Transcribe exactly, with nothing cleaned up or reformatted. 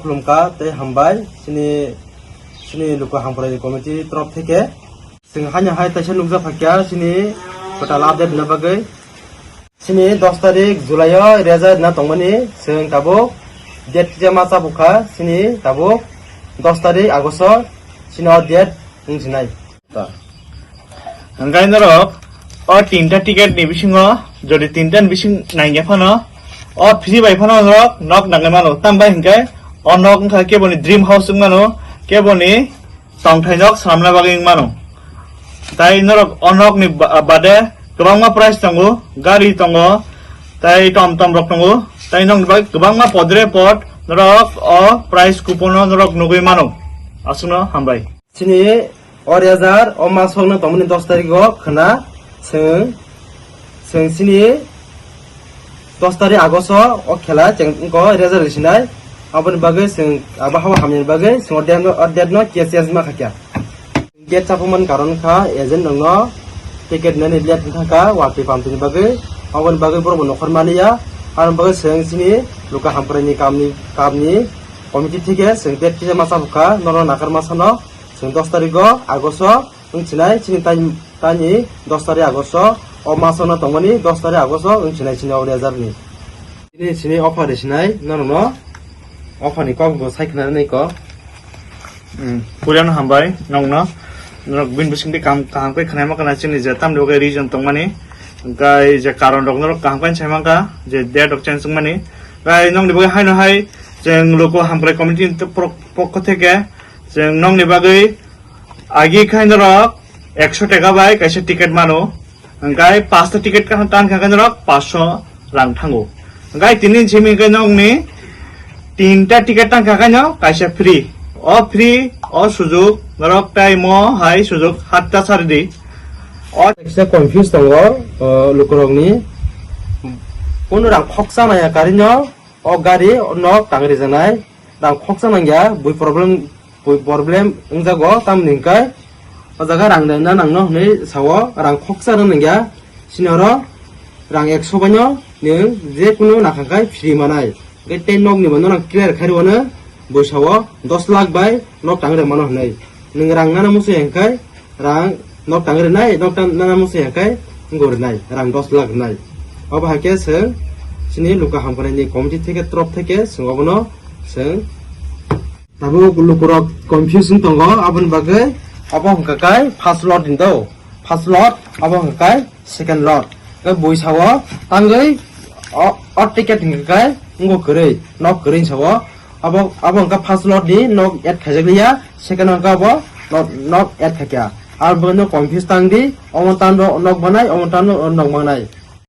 Khulumkha tei hambai chini, chini luku hamkrai committee torof theke. Chwng haino hai taisa nukjak phaikha chini kwtal update na bagwi. Chini dos tarik July o reza rina tongmani chwng tabuk date kisa ma chabukha chini tabuk dos tarik August o chini o date wng sinai. Hwnkhe norok o tinta ticket ni bisingo jodi tinta ni bising nangya phano o free bai phano norok nok nangwi mano. Tambai hwnkhe o nok wngkha keboni dream house wng mano, keboni tongthai nok swnamna bagwi wng mano. Tai norok o nok ni ba-, bade kwbangma price tongo, gari tongo, tai tom tom rok tongo, tai nok ni bagwi kwbangma podre pod norok o price kupono norok nugwi mano. Aswkno hambai. Chini o rezar o masokno tongmani dos tarik o khwna chwng, chwng chini dos tarik August o, o khela cheng wngkha o rezar risinai. Aboni bagwi chwng abo habo hamyani bagwi chwng o date no, o date no K C S ma khakya. Gate chapmani karon kha agent rokno ticket nani late wngkha kha watwi pamtwini bagwi. Aboni bagwi borokbo nokhor maliya. Aboni bagwi chwng chini luka hamkraini kamni, kamni committee thike chwng date kisa ma chabukha norok nakar masano. Chwng dos tarik o August o wng sinai chini tai, tani dos tarik August o, o maso no tongmani dos tarik August o wng sinai chini o rezar ni. Chini, chini offer risinai norokno offer ni kok bo sai khna nai ko. Hmm, puria no hambai nokno. Norok bini bising twi kam kaham khe khnaima kana chini je tamni bagwi reason tongmani. Hwnkhe je karon rok norok kaham khe sai mankha je date rok change wngmani. Hwnkhe nokni bagwi haino hai chwng luku hamkrai committee ni pok-, pokho theke chwng nokni bagwi agi khai norok ekso taka bai kaisa ticket mano, hwnkhe pasta ticket kaham tan kha khai norok paanch sho rang thango. Hwnkhe tini simi hwnkhe nokni tinta ticket tan kha khai no kaisa free. O free, o sujuk norok tai mo hai sujuk hatta sari di. O kaisa confuse tongo, o, lukurokni. Kunu rang khoksa naya karino o gari nok tangri janai. Rang khoksa nangya, bui problem, bui problem wngjago, tamni hwnkhe o jaga rang rwna nangno hwnwi sao, rang khoksa rwna nangya, chini oro rang ekso baino nwng je kunu nakhang khai free manai. Hwnkhe tei nokni bo norok clear khai rwno bui sao, dos lakh bai nok tang rw mano hwnwi. Nwng rang nana muchung ya hwnkhe rang nok tang rwnai, nok tang nana muchung ya hwnkhe wngwi rwnai, rang dos lakh rwnai. Obo hai khe chwng chini luka hamkrai ni committee theke, torof theke chwng obono chwng. Tabuk lukurok confusion tongo, aboni bagwi obo hwnkha khe first lot hinwi do, first lot, obo hwnkha khe second lot. Khe bui sao tangwi o, o ticket hwnkha khe wngwi kwrwi, nok kwrwi sao. Abo, abo hwnkha first lot ni nok add khaijak liya, second hwnkha abo nok, nok add khaikha. Abo bagwi no confuse tang di, omo tando nok manai, omo tando nok manai.